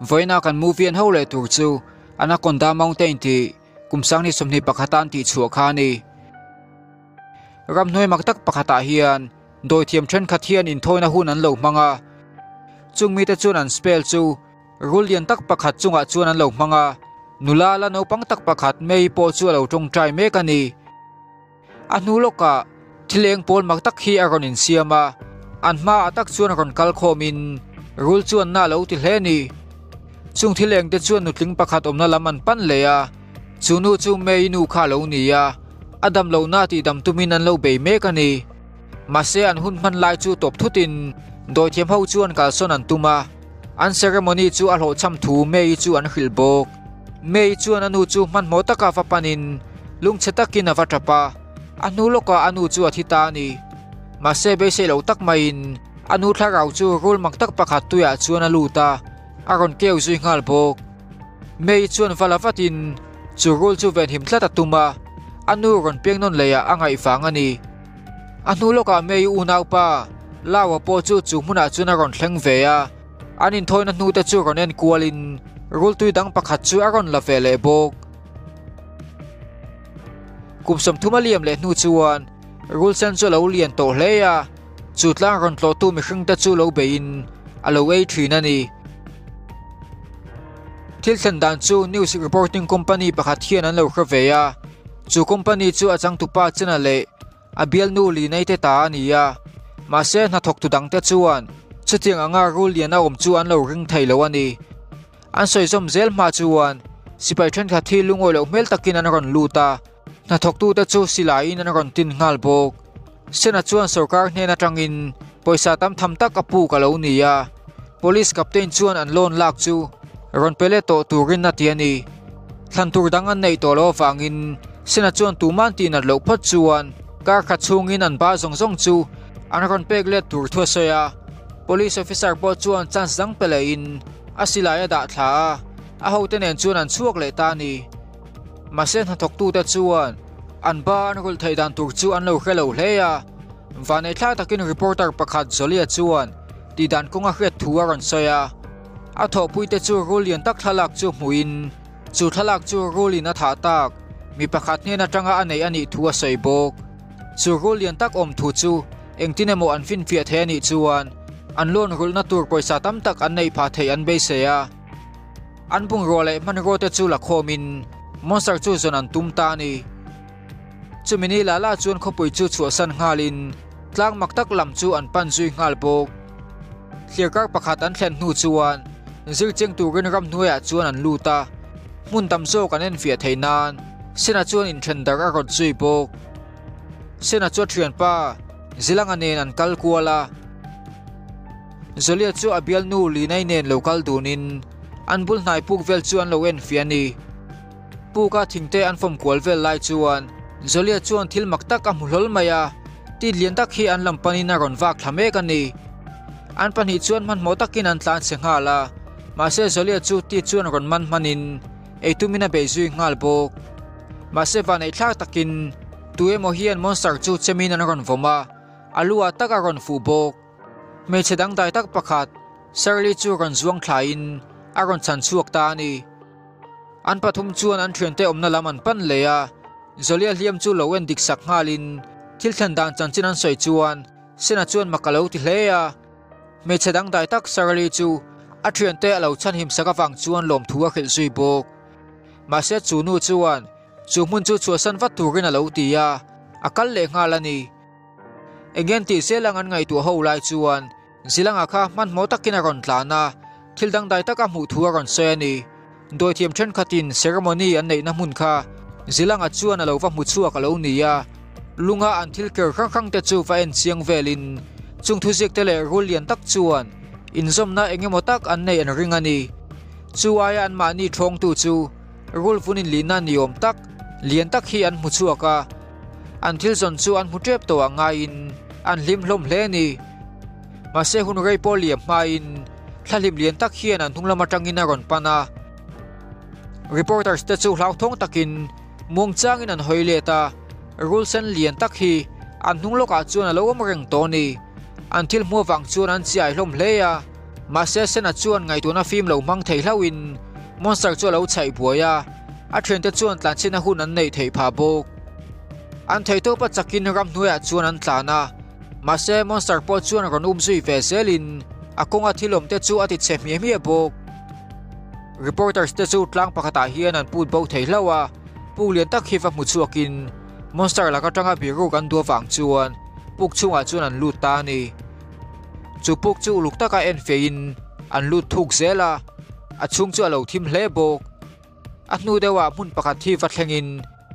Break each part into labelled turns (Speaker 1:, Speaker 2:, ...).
Speaker 1: Vawiina kan movie an ho leh tur chu Anaconda Mountain tih kum sanghnih 21 a an tihchhuah kha a ni. Ramhnuai mak tak pakhatah hian dawithiam thenkhat hian inthawina hun an lo hmang a, chung mite chuan an spell chu rul lian tak pakhat chungah chuan an lo hmang a, nula la naupang tak pakhat May pawh chu a lo tawngtai mek a ni. A hnu lawkah thil eng pawl mak tak hi a rawn insiam a, an hmaah tak chuan rawn kal khawmin rul chuan na lo ti hle a ni. Chung thil eng te chuan nutling pakhat awmna lam an pan leh a, chu nu chu May nu kha a lo ni a, a dam lohna tihdam tumin an lo bei mek a ni. Mahse an hun hman lai chu tawp thutin dawithiam ho chuan kalsawn an tum a, an ceremony chu a hlawhchham thu May chu an hrilh bawk. May chuan a nu chu hmanhmawh taka va panin lungchhe takin a va tap a, a hnu lawkah a nu chu a thi ta a ni. Mahse beisei lo tak maiin a nu thlarau chu rul mak tak pakhat tuiah chuan a lut a, a rawn keu zui nghal bawk. May chuan va la vatin chu rul chu venhim tlat a tum a, a nu rawn piang nawn leiah a ngaih vang a ni. A hnu lawkah May unaupa Laua pawh chu chu hmunah chuan a rawn thleng ve a, an inthawina hnute chu rawn en kualin rul tui dang pakhat chu a rawn la ve leh bawk. Kum 30 a liam leh hnu chuan rul sen chu a lo lian tawh hle a, chu tlang rawn tlawhtu mihringte chu lo beiin a lo ei thin a ni. Thil thlen dan chu news reporting company pakhat hian an lo hre ve a, chu company chu a changtupa Chena leh a bialnu Linei te ta a ni a, mahse hnathawktu dangte chuan chutiang anga rul lian a awm chu an lo ring thei lo a ni. An sawi zawm zel hma chuan sipai thenkhat hi lungawi loh hmel takin an rawn lut a, hnathawktute chu silaiin an rawn tin nghal bawk. Sena chuan sorkar hnen atangin pawisa tam tham tak a puk a lo ni a, Police Captain chuan an loan lak chu rawn pe let tawh turin a ti a ni. Thlan tur dang an neih tawh loh avangin Sena chuan tuman tih nat loh phawt chuan kar khat chhungin an ba zawng zawng chu an rawn pek let tur thu a sawi a. Police officer pawh chuan chance dang pe lehin a silai a dah thla a, a hote nen chuan an chhuak leh ta a ni. Mahse hnathawktute chuan an ba an rulh theih dan tur chu an lo hre lo hle a, vanneihthla takin reporter pakhat Jolie chuan tih dan kawnga hriat thu a rawn sawi a. A thawhpuite chu rul lian tak thlalak chu hmuhin chu thlalak chu rulin a thah tak mi pakhat hnen atanga a neih a nih thu a sawi bawk. Chu rul lian tak awm thu chu engtin emaw an finfiah thei a nih chuan an loan rulhna tur pawisa tam tak an neih phah theih an beisei a. An bungrua leh hmanrua te chu la khawmin monster chu zawn an tum ta a ni. Chumi ni lah lah chuan khawpui chu chhuahsan nghalin tlang mak tak lam chu an pan zui nghal bawk. Thliarkar pakhat an thlen hnu chuan zircheng turin ramhnuaiah chuan an lut a, hmun tam zawk an enfiah theih nan Sena chuan inthen darh a rawt zui bawk. Sena chu a thianpa Zilanga nen an kal kual a, Zolia chu a bialnu Linai nen lo kal dunin an bul hnai puk vel chu an lo enfiah a ni. Puka thingte an fawm kual vel lai chuan Zolia chuan thil mak tak a hmu hlawl mai a, tit lian tak hi an lam panin a rawn vak thla mek a ni. An pahnih chuan hmanhmawh takin an tlan chhe nghal a, mahse Zolia chu tit chuan rawn man hmanin ei tumin a bei zui nghal bawk. Mahse vaneih thlak takin tu emaw hian monster chu chemin an rawn vawm a, a lu ah tak a rawn fuh bawk. Hmeichhe dangdai tak pakhat Shirley chu rawn zuang thlaiin a rawn chhan chhuak ta a ni. An pathum chuan an thiante awmna lam an pan leh a, Zolia hliam chu lo en dik sak nghalin thil thlen dan chanchin an sawi chuan Sena chuan mak a lo ti hle a. Hmeichhe dangdai tak Shirley chu a thiante a lo chhanhim sak avang chuan lawmthu a hrilh zui bawk. Mahse chu nu chuan chu hmun chu chhuahsan vat turin a lo ti a, a kal leh nghal a ni. Engeng tih zel ang an ngaihtuah ho lai chuan Zilanga kha hmanhmawh takin a rawn tlan a, thil dangdai taka hmuh thu a rawn sawi a ni. Dawithiam thenkhatin ceremony an neihna hmun kha Zilanga chuan a lo va hmu chhuak a lo ni a, lunga an thil ker hrang hrang te chu va en chiang velin chung thuziak te leh rul lian tak chuan inzawmna eng emaw tak an neih an ring a ni. Chu aia anmahni thawngtu chu rul vun inlihna ni awm tak lian tak hi an hmu chhuak a. An thil zawn chu an hmu tep tawh ang ngaiin an hlim hlawm hle a ni. Mahse hun rei pawh liam hmain thla hlim lian tak hian an hnung lam atangin a rawn pan a. Reporters te chu hlauthawng takin muang changin an hawi let a, rul sen lian tak hi an hnung lawkah chuan a lo awm reng tawh a ni. An thil hmuh avang chuan an chiai hlawm hle a. Mahse Sena chuan ngaihtuahna fim lo hmang thei hlauhin Monster chu a lo chhaih buai a, a thiante chuan tlanchhina hun an neih theih phah bawk. An theihtawpa chakin ramhnuaiah chuan an tlan a, mahse Monster pawh chuan rawn um zui ve zelin a kawnga thil awm te chu a ti chhe hmiah hmiah bawk. Reporters te chu tlang pakhatah hian an put bo thei hlauh a, puk lian tak hi va hmu chhuakin Monster lak atanga biruk an duh avang chuan puk chhungah chuan an lut ta a ni. Chu puk chu uluk taka en feiin an lut thuk zel a, a chhung chu a lo thim hle bawk. A hnu deuhah hmun pakhat hi va thlengin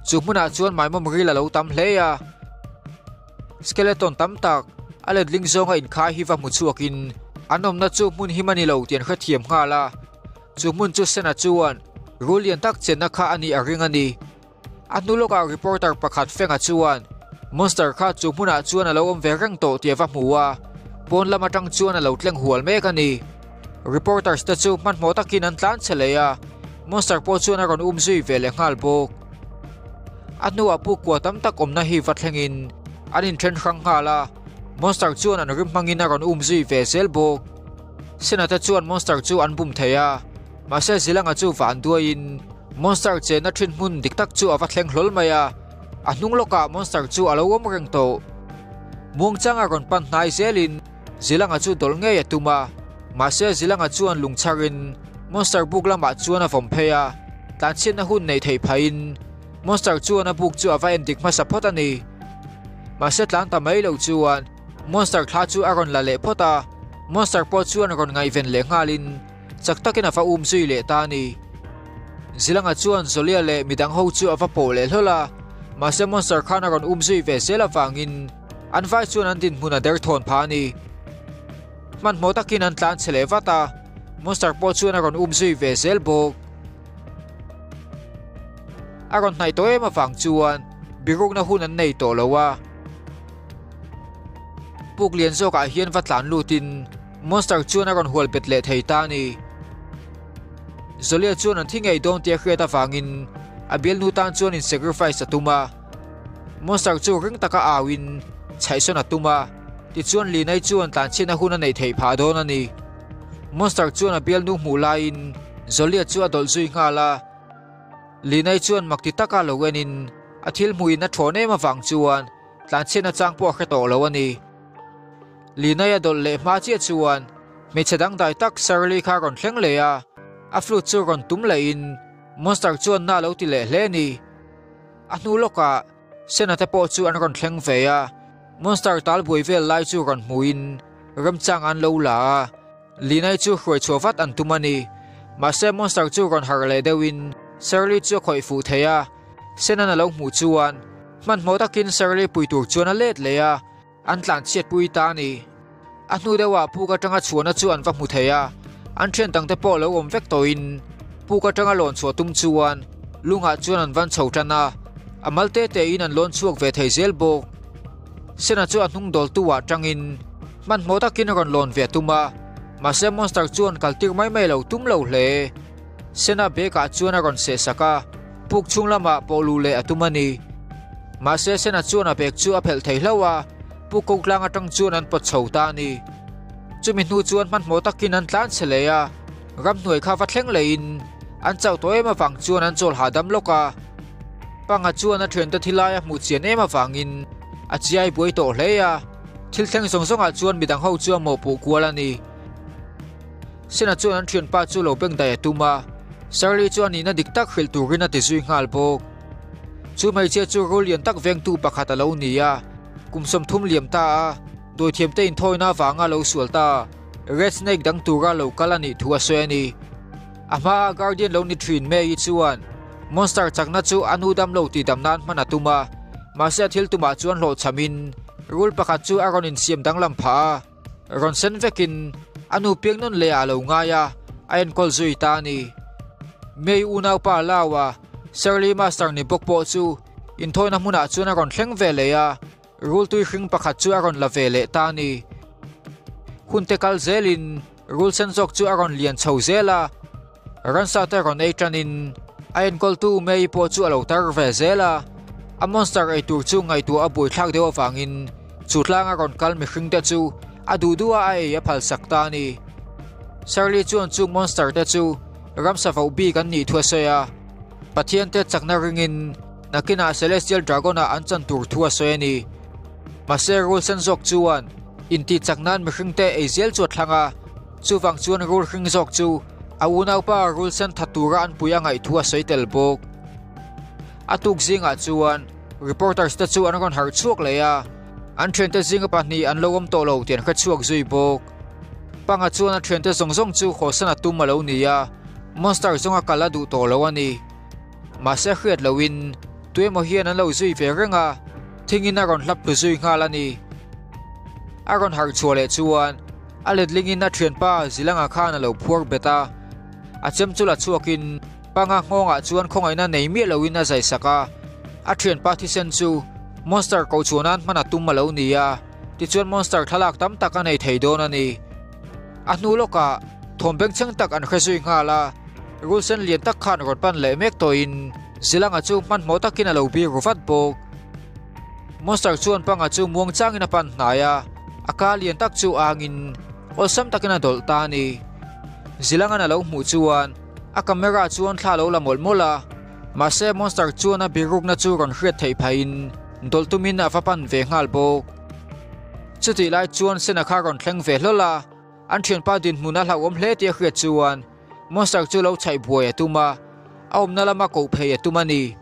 Speaker 1: chu hmunah chuan maimawm ril a lo tam hle a. Skeleton tam tak a letling zawnga inkhai hi va hmu chhuakin an awmna chu hmun him a ni lo tih an hrethiam nghal a. Chu hmun chu Sena chuan rul lian tak chenna kha a nih a ring a ni. A hnu lawkah reporter pakhat Fenga chuan Monster kha chu hmunah chuan a lo awm ve reng tawh tih a va hmu a, pawn lam atang chuan a lo tleng hual mek a ni. Reporters te chu hmanhmawh takin an tlan chhe leh a, Monster pawh chuan a rawn um zui ve leh nghal bawk. A hnuah puk kua tam tak awmna hi va thlengin an inthen hrang nghal a, Monster chuan an rim hmangin a rawn um zui ve zel bawk. Sena te chuan Monster chu an bum thei a, mahse Zilanga chu van duaiin Monster chenna thin hmun dik tak chu a va thleng hlawl mai a, a hnung lawkah Monster chu a lo awm reng tawh. Muangchanga rawn pan hnai zelin Zilanga chu dawlh ngei a tum a, mahse Zilanga chuan lung chharin Monster buk lamah chuan a vawm phei a, tlanchhiatna hun neih theih phahin Monster chuan a buk chu a va en dik hmasa phawt a ni. Mahse tlan ta mai lo chuan Monster thla chu a rawn la leh phawt a, Monster pawh chuan rawn ngaihven leh nghalin chak takin a va um zui leh ta a ni. Zilanga chuan Zolia leh midang ho chu a va pawh leh hlawl a, mahse Monster khan a rawn um zui ve zel avangin an vai chuan an dinhmun a derthawn phah a ni. Hmanhmawh takin an tlan chhe leh vat a, Monster pawh chuan a rawn um zui ve zel bawk. A rawn hnaih tawh em avang chuan birukna hun an nei tawh lo a. Puk lian zawkah hian va tlan lutin Monster chuan a rawn hual bet leh thei ta a ni. Zolia chuan an thi ngei dawn tih a hriat avangin a bialnu tan chuan in sacrifice a tum a. Monster chu ring taka auin chhaihsawn a tum a, tichuan Linai chuan tlanchhiatna hun a neih theih phah dawn a ni. Monster chuan a bialnu hmuh laiin Zolia chu a dawlh zui nghal a. Linai chuan mak ti taka lo enin a thil hmuhin a thawn em avang chuan tlanchhiatna chang pawh a hre tawh lo a ni. Linai a dawlh leh hma chiah chuan hmeichhe dangdai tak Shirley kha a rawn thleng leh a, a flute chu rawn tum lehin Monster chuan na lo ti leh hle a ni. A hnu lawkah Sena te pawh chu an rawn thleng ve a, Monster tal buai vel lai chu rawn hmuhin remchang an lo la a, Linai chu hruai chhuah vat an tum a ni. Mahse Monster chu rawn harh leh deuhin Shirley chu a khawih fuh thei a, Sena'n a lo hmuh chuan hmanhmawh takin Shirley pui tur chuan a let leh a, An tlanchhiat pui ta a ni. A hnu deuhah puk atanga chhuahna chu an va hmu thei a, an thian dangte pawh lo awm vek tawhin puk atanga lawn chhuah tum chuan lungah chuan an van chho tan a, a mal te tein an lawn chhuak ve thei zel bawk. Sena chu a hnung dawltu ah tangin hmanhmawh takin a rawn lawn ve a tum a, mahse monster chuan kal tir mai mai lo tum lo hle. Sena bag ah chuan a rawn seh sak a, puk chhung lamah pawh luh leh a tum a ni. Mahse Sena chuan a bag chu a phelh thei hlauh a, puk ko tlang atang chuan an pawt chho ta a ni. Chumi hnu chuan hmanhmawh takin an tlan chhe leh a, ramhnuai kha va thleng lehin an chauh tawh em avang chuan an chawl hahdam lawk a. Panga chuan a thiante thi lai a hmuh chian em avangin a chiai buai tawh hle a, thil thleng zawng zawngah chuan midang ho chu a mawhpuh kual a ni. Sena chuan an thianpa chu lo beng daih a tum a, Shirley chu a nihna dik tak hrilh turin a ti zui nghal bawk. Chu hmeichhia chu rul lian tak vengtu pakhat a lo ni a, kum 30 liam ta a, dawithiamte inthawina avanga lo sual ta, Red Snake dang tura lo kal a nih thu a sawi a ni. A hmaa Guardian lo ni thin May-i chuan Monster chakna chu a nu damlo tihdam nan hman a tum a, mahse a thil tumah chuan hlawhchhamin rul pakhat chu a rawn insiam danglam phah a. Rawn sen vekin a nu piang nawn leh ah a lo ngai a, a enkawl zui ta a ni. May unaupa Lau a, Shirley Master ni bawk pawh chu inthawina hmunah chuan a rawn thleng ve leh a, rul tui hring pakhat chu a rawn la ve leh ta a ni. Hun te kal zelin rul sen zawk chu a rawn lian chho zel a, ransa te rawn ei tanin a enkawltu May pawh chu a lo tar ve zel a, a monster ei tur chu ngaihtuah a buaithlak deuh avangin chu tlanga rawn kal mihring te chu a duh duh a a ei a phalsak ta a ni. Shirley chuan chung monster te chu ramsa voh bik an nih thu a sawi a, Pathian te chakna ringin nakinah Celestial Dragon ah an chan tur thu a sawi a ni. Mahse rul sen zawk chuan intih chak nan mihring te ei zel chu a thlang a, chuvang chuan rul hring zawk chu a unaupa rul sen tha tura an pui a ngaih thu a sawi tel bawk. A tuk zingah chuan reporters te chu an rawn harh chhuak leh a, an thiante zinga pahnih an lo awm tawh lo tih an hre chhuak zui bawk. Panga chuan a thiante zawng zawng chu hawsan a tum a lo ni a, monster zawnga kal a duh tawh lo a ni. Mahse hriat loin tuemaw hian an lo zui ve reng a, thingin a rawn hlap tlu zui nghal a ni. A rawn harh chhuah leh chuan a letlingin a thianpa Zilanga khan a lo phuar bet a, a chem chu la chhuakin Panga nghawngah chuan khawngaihna nei miah loin a zai sak a, a thianpa thisen chu monster koh chhuah nan hman a tum a lo ni a, tichuan monster thlalak tam tak a nei thei dawn a ni. A hnu lawkah thawm bengchheng tak an hre zui nghal a, rul sen lian tak khan rawn pan leh mek tawhin Zilanga chu hmanhmawh takin a lo bir ru vat bawk. Monster chuan panga chu muang changin a pan hnai a, a ka lian tak chu angin awlsam takin a dawlh ta a ni. Zilangan a lo hmuh chuan a camera chuan thla a lo la mawlh mawlh a, mahse monster chuan a birukna chu rawn hriat theih phahin dawlh tumin a va pan ve nghal bawk. Chutih lai chuan Sena kha rawn thleng ve hlawl a, an thianpa dinhmun a hlauhawm hle tih a hriat chuan monster chu lo chhaih buai a tum a, a awmna lama koh phei a tum a ni.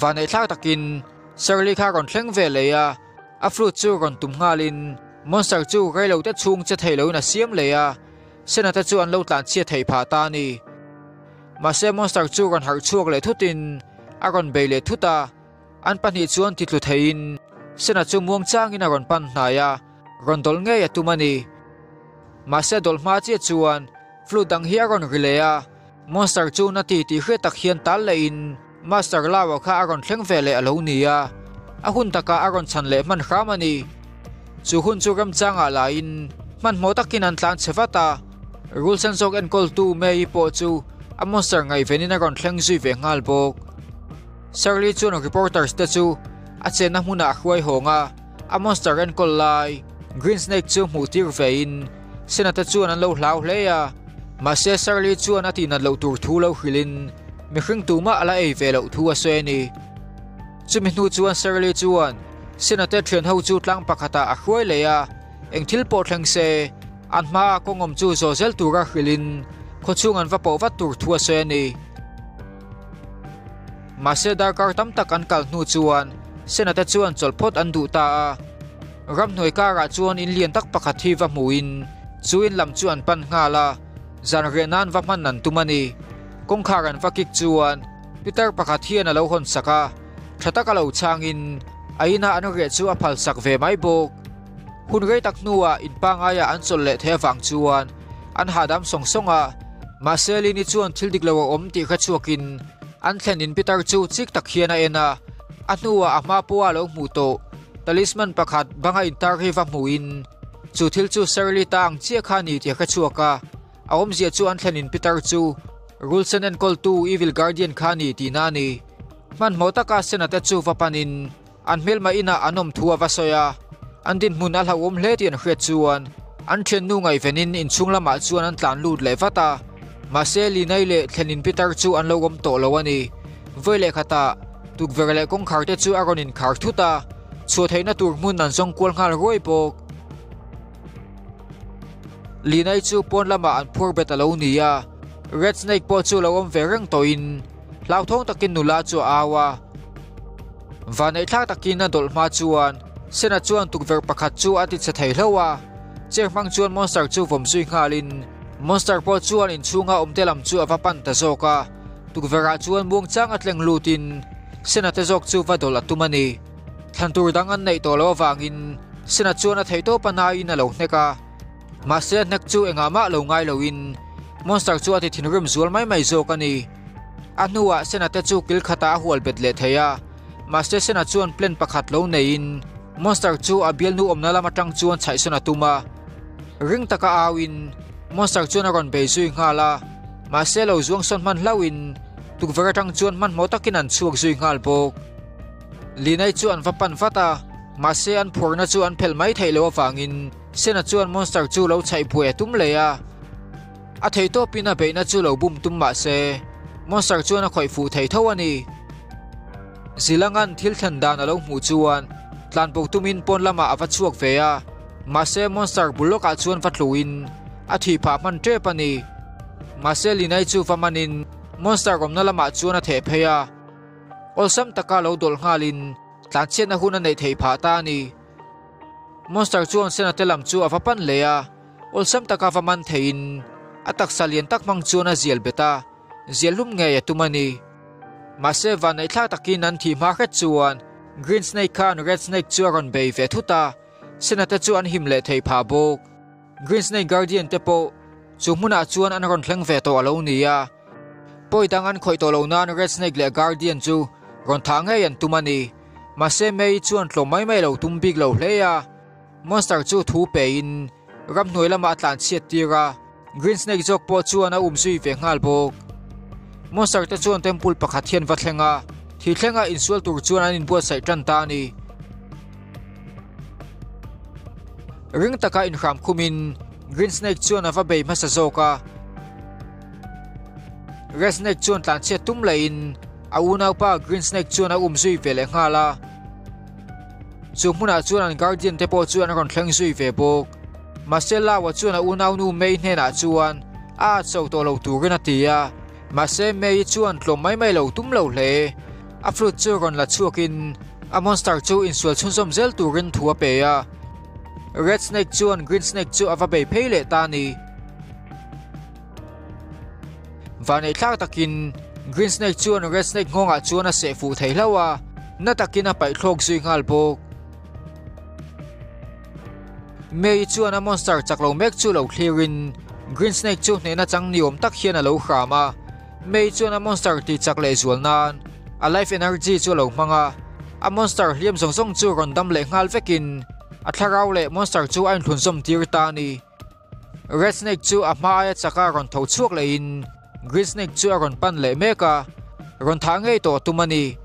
Speaker 1: Vaneihthlak takin Shirley kha rawn thleng ve leh a, a flute chu rawn tum nghalin monster chu reilote chhung che thei loin a siam leh a, Sena te chu an lo tlanchhia theih phah ta a ni. Mahse monster chu rawn harh chhuak leh thutin a rawn bei leh thut a, An pahnih chuan titlu theiin Sena chu muang changin a rawn pan hnai a, rawn dawlh ngei a tum a ni. Mahse dawlh hma chiah chuan flute dang hi a rawn ri leh a, monster chu na ti tih hriat tak hian tal lehin Master Lau-a kha a rawn thleng ve leh a lo ni a, a hun takah a rawn chhan leh hman hram a ni. Chu hun chu remchangah lahin hmanhmawh takin an tlan chhe vat a, rul sen zawk enkawltu May-i pawh chu a monster ngaihvenin a rawn thleng zui ve nghal bawk. Shirley chuan reporters te chu a chenna hmunah a hruai hawng a, a monster enkawl lai Green Snake chu hmuh tir vein Sena te chuan an lo hlau hle a, mahse Shirley chuan a tihnat loh tur thu lo hrilhin mihring tumah a la ei ve loh thu a sawi a ni. Chumi hnu chuan Shirley chuan Sena te thian ho chu tlang pakhatah a hruai leh a, eng thil pawh thleng se an hmaa kawngawm chu zawh zel tura hrilhin khawchhung an va pawh vat tur thu a sawi a ni. Mahse darkar tam tak an kal hnu chuan Sena te chuan chawlh phawt an duh ta a. Ramhnuai karah chuan in lian tak pakhat hi va hmuhin chu in lam chu an pan nghal a, zan riah nan va hman an tum a ni. Kawngkhar an va kik chuan pitar pakhat hian a lo hawn sak a, tha taka lo chhangin a ina an riah chu a phal sak ve mai bawk. Hun rei tak hnuah in pangaiah an chawlh leh thei avang chuan an hahdam sawng sawng a, mahse Lini chuan thil dik lo a awm tih hre chhuakin an thlen in pitar chu chik tak hian a en a, a hnuah a hma pawha lo hmuh tawh talisman pakhat banga intar hi va hmuhin chu thil chu Shirley ta ang chiah kha a ni tih a hre chhuak a, a awmzia chu an thlen in pitar chu Rulsen enkawltu Evil Guardian kha a ni tihna a ni. Hmanhmawh taka Sena te chu va panin An hmelma inah an awm thu a va sawi a, an dinhmun a hlauhawm hle tih an hriat chuan an thiannu ngaihvenin inchhung lamah chuan an tlan lut leh vat a, mahse Linai leh thlenin pitar chu an lo awm tawh lo a ni. Vawi leh khatah tukverh leh kawngkhar te chu a rawn inkhar thut a, chhuah theihna tur hmun an zawng kual nghal ruai bawk. Linai chu pawn lamah an phur bet a lo ni a, Red Snake pawh chu lo awm ve reng tawhin hlauthawng takin nula chu a au a. Vaneihthlak takin a dawlh hma chuan Sena chuan tukverh pakhat chu a ti chhe thei hlauh a, chair hmang chuan monster chu vawm zui nghalin monster pawh chuan inchhunga awmte lam chu a va pan ta zawk a, tukverhah chuan muangchang a tleng lutin Sena te zawk chu va dawlh a tum a ni. Thlan tur dang an neih tawh loh avangin Sena chuan a theihtawp a naiin a lo hnek a, mahse a hnek chu engah mah lo ngai loin monster chu a ti thinrim zual mai mai zawk a ni. A hnuah Sena te chu kil khatah a hual bet leh thei a, mahse Sena chuan plan pakhat lo neiin monster chu a bialnu awmna lam atang chuan chhaihsawn a tum a. Ring taka auin monster chuan a rawn bei zui nghal a, mahse lo zuang sawn hman hlauhin tukverh atang chuan hmanhmawh takin an chhuak zui nghal bawk. Linai chu an va pan vat a, mahse an phurna chu an phelh mai theih loh avangin Sena chuan monster chu lo chhaih buai a tum leh a. A theihtawpin a beihna chu lo bum tum mah se, Monster chuan a khawih fuh thei tho a ni. Zilanga'n thil thlen dan a lo hmuh chuan tlanbo tumin pawn lamah a va chhuak ve a, mahse Monster bul lawkah chuan va tluin a thih phah hman tep a ni. Mahse Linai chu va manin Monster awmna lamah chuan a theh phei a, awlsam taka lo dawlh nghalin tlanchhiatna hun a neih theih phah ta a ni. Monster chuan Sena te lam chu a va pan leh a, awlsam taka va man theiin a taksa lian tak hmang chuan a zial bet a, zial hlum ngei a tum a ni. Mahse vanneihthlak takin an thih hma hret chuan Green Snake khan Red Snake chu a rawn bei ve thut a, Sena te chu an him leh thei phah bawk. Green Snake Guardian te pawh chu hmunah chuan an rawn thleng ve tawh a lo ni a, pawi dang an khawih tawh lo nan Red Snake leh Guardian chu rawn thah ngei an tum a ni. Mahse May chuan tlawm mai mai lo tum bik lo hle a, Monster chu thu pein ramhnuai lamah a tlanchhiat tir a, Green Snake zawk pawh chuan a um zui ve nghal bawk. Monster te chuan temple pakhat hian va thleng a, thil thlenga insual tur chuan an inbuatsaih tan ta a ni. Ring taka inhram khumin Green Snake chuan a va bei hmasa zawk a, Red Snake chuan tlanchhiat tum lehin a unaupa Green Snake chuan a um zui ve leh nghal a. Chu hmunah chuan an guardian te pawh chu an rawn thleng zui ve bawk. Mahse Laua chuan a unaunu May hnenah chuan a at chho tawh lo turin a ti a, mahse May chuan tlawm mai mai lo tum lo hle. A flute chu rawn la chhuakin a monster chu insual chhunzawm zel turin thu a pe a. Red Snake chuan Green Snake chu a va bei phei leh ta a ni. Vaneihthlak takin Green Snake chuan Red Snake nghawngah chuan a seh fuh thei hlauh a, na takin a paih thlawk zui nghal bawk. May chuan a monster chak lo mek chu lo thlirin Green Snake chu hnehna chang ni awm tak hian a lo hram a. May chuan a monster tih chak leh zual nan a life energy chu a lo hmang a, a monster hliam zawng zawng chu rawn dam leh nghal vekin a thlarau leh monster chu a inthlunzawm tir ta a ni. Red Snake chu a hma aia chaka rawn tho chhuak lehin Green Snake chu a rawn pan leh mek a, rawn thah ngei tawh a tum a ni.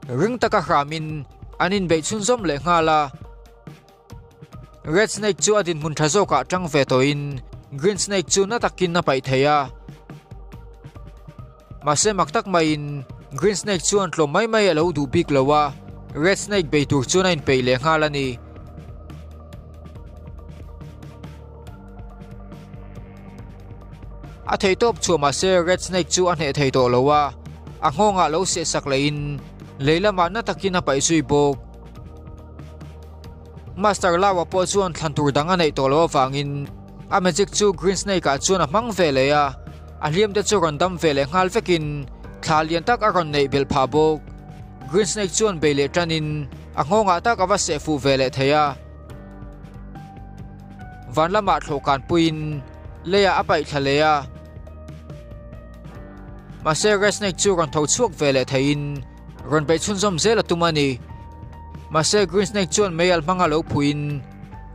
Speaker 1: Ring taka hramin an inbeih chhunzawm leh nghal a. Red Snake chu a dinhmun tha zawkah tang ve tawhin Green Snake chu na takin a paih thei a. Mahse mak tak maiin Green Snake chuan tlawm mai mai a lo duh bik lo a, Red Snake bei tur chuan a inpeih leh nghal a ni. A theihtawp chhuah mahse Red Snake chu a hneh thei tawh lo a, a nghawngah lo sehsak lehin lei lamah na takin a paih zui bawk. Master Lawa pawh chuan thlan tur dang a neih tawh loh avangin a magic chu Green Snake ah chuan a hmang ve leh a, a hliam te chu rawn dam ve leh nghal vekin thla lian tak a rawn neih belh phah bawk. Green Snake chuan bei leh tanin a nghawngah tak a va seh fuh ve leh thei a. Van lamah thlawhkan puiin leiah a paih thla leh a. Mahse Red Snake chu rawn tho chhuak ve leh theiin Rawn beih chhunzawm zel a tum a ni. Mahse Green Snake chuan meialh hmanga lo phuin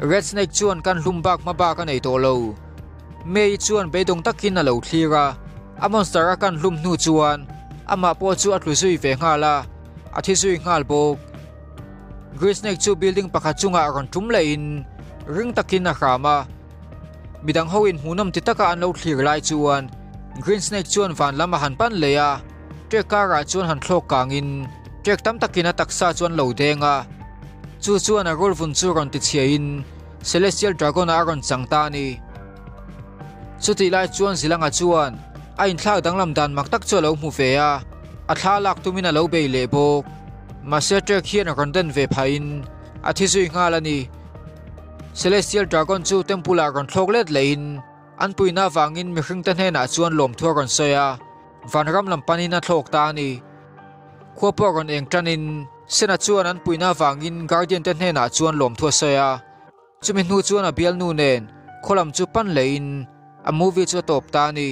Speaker 1: Red Snake chuan kan hlum bak hma bak a nei tawh lo. May chuan beidawng takin a lo thlir a, a monster a kan hlum hnu chuan amah pawh chu a tlu zui ve nghal a, a thi zui nghal bawk. Green Snake chu building pakhat chungah rawn tum lehin ring takin a hram a. Midang hoin hmuhnawm ti taka an lo thlir lai chuan Green Snake chuan van lam a han pan leh a, Trek karah chuan han thlawk kangin trek tam takin a taksa chu an lo deng a, chu chuan a rul vun chu rawn tichhiain Celestial Dragon ah a rawn chang ta a ni. Chutih lai chuan Zilanga chuan a inthlak danglam dan mak tak chu a lo hmu ve a, a thla lak tumin a lo bei leh bawk. Mahse trek hian a rawn den ve phahin a thi zui nghal a ni. Celestial Dragon chu temple ah rawn thlawk let lehin an puihna avangin mihringte hnenah chuan lawmthu a rawn sawi a. Vanram lam panin a thlawk ta a ni. Khua pawh rawn eng tanin Sena chuan an puihna avangin Guardian te hnenah chuan lawmthu a sawi a. Chumi hnu chuan a bialnu nen khaw lam chu pan lehin a movie chu a tawp ta a ni.